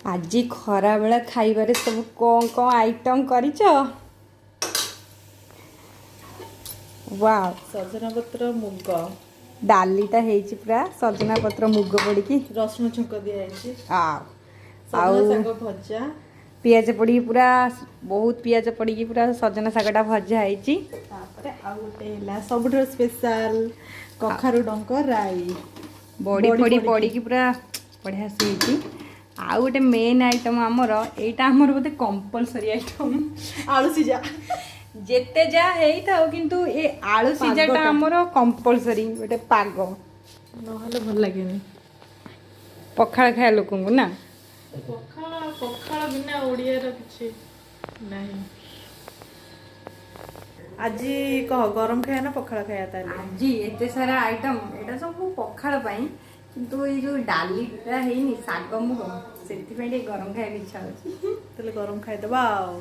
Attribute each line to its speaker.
Speaker 1: ଆଜି ଖରାବେଳ ଖାଇବାରେ ସବୁ କ'ଣ କ'ଣ ଆଇଟମ୍ କରିଛ? ୱାଓ!
Speaker 2: ସଜନା ପତ୍ର ମୁଗ।
Speaker 1: ଡାଲିଟା ହେଇଛି ପୁରା ସଜନା ପତ୍ର ମୁଗ ପଡ଼ିକି।
Speaker 2: ରସୁଣ ଛୁଙ୍କ ଦିଆହେଇଛି।
Speaker 1: ଆଉ ଆଉ
Speaker 2: ସଜନା ଶାଗ ଭଜା।
Speaker 1: ପିଆଜ ପଡ଼ିକି, ପୁରା ବହୁତ ପିଆଜ ପଡ଼ିକି ପୁରା ସଜନା ଶାଗଟା ଭଜା ହେଇଛି।
Speaker 2: ତାପରେ ଆଉ ଗୋଟେ ହେଲା ସବୁଠାରୁ ସ୍ପେଶାଲ, କଖାରୁ ଡଙ୍କ ରାଇ।
Speaker 1: ବଡ଼ି
Speaker 2: ବଡ଼ି
Speaker 1: ଫଡ଼ି
Speaker 2: ପଡ଼ିକି।
Speaker 1: ପଡ଼ିକି ପୁରା ବଢ଼ିଆ ସେ ହେଇଛି। ଆଉ ଗୋଟେ ମେନ୍ ଆଇଟମ୍ ଆମର, ଏଇଟା ଆମର ବୋଧେ କମ୍ପଲସରି ଆଇଟମ୍।
Speaker 2: ଆଳୁ ସିଝା।
Speaker 1: ଯେତେ ଯାହା ହେଇଥାଉ, କିନ୍ତୁ ଏ ଆଳୁ ସିଝାଟା
Speaker 2: ପାଗଟା।
Speaker 1: ଆମର କମ୍ପଲସରି ଗୋଟେ ପାଗ।
Speaker 2: ନହେଲେ ଭଲ ଲାଗେନି।
Speaker 1: ପଖାଳ ଖାଇବା ଲୋକଙ୍କୁ ନା।
Speaker 2: ପଖାଳ, ପଖାଳ ବିନା ଓଡ଼ିଆର କିଛି ନାହିଁ। ଆଜି କହ, ଗରମ ଖାଇବା ନା ପଖାଳ ଖାଇବା ତାହେଲେ?
Speaker 1: ଆଜି ଏତେ ସାରା ଆଇଟମ୍, ଏଇଟା ସବୁ ପଖାଳ ପାଇଁ, କିନ୍ତୁ ଏଇ ଯୋଉ ଡାଲିଟା ହେଇନି ଶାଗ ମୁଗ, ସେଥିପାଇଁ ଟିକେ ଗରମ ଖାଇବାକୁ ଇଚ୍ଛା ହଉଛି।
Speaker 2: ତାହେଲେ ଗରମ ଖାଇଦବା ଆଉ।